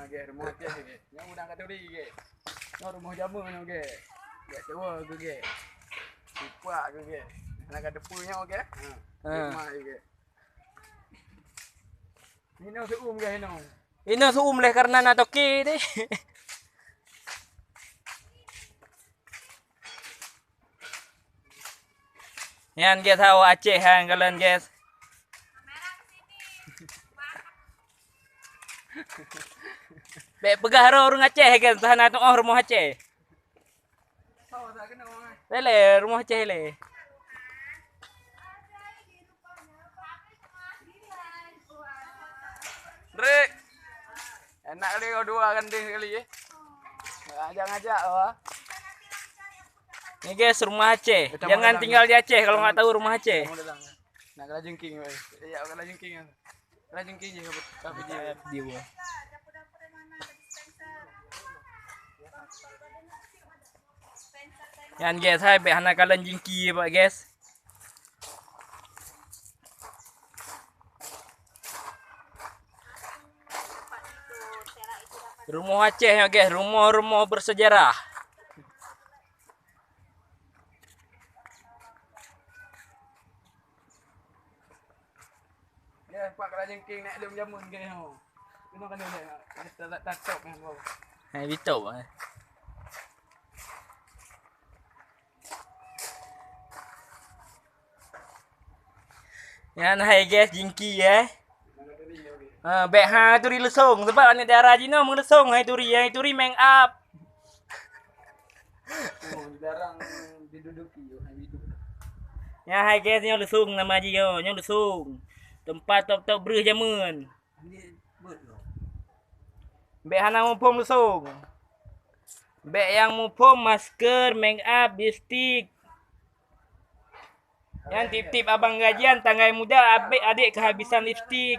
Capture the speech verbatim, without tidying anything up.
Oke, rumoh Aceh, oke. Nyang udang katuri, oke. Nyoe rumoh jameun, oke. Gak sewa, oke. Sipak, oke. Nak ka teupeu nyoe, oke. Ha. Ha. Rumah, oke. Hino seuem, oke, hino. Hino seuem leh karena na toke deh. Nyan guys, hao Aceh han kalon guys. Bèk peugah roh ureueng Aceh guys, entah na tuoh rumoh Aceh. Lé, lé, rumoh Aceh lé. Rek. Enak kali kau dua gandeng sekali, eh. Ngajak-ngajak apa? Ni guys, rumah Aceh. Jangan tinggal di Aceh kalau nggak tahu rumah Aceh. Nak kena jengking, weh. Iya, kena jengking. Kena jengking je, kena video. Video. Nyan guys, hai bèk hana kalon jingki bak guys. Rumoh Aceh nyoe guys, rumoh-rumoh bersejarah. Ya, pak kena jengking nak lem jamun ke ho. Kena kena dia. Kita tak tatok kan ho. Hai bitop eh. Nyan hai guys, jingki eh. Ha, bèk ha turi leusong sebab aneuk dara jinoe meuleusong hai turi, hai turi make up. Oh, jarang diduduki, oh, hai itu. Nyan hai guys, nyoe leusong nama jih nyoe, nyoe leusong. Tempat top-top breuh jameun. Ini buat lo. Bèk hana muphom leusong. Bèk nyang muphom masker, make up, lipstick. Nyan tiep-tiep abang gajian tanggai muda abék adék keuhabisan lipstick.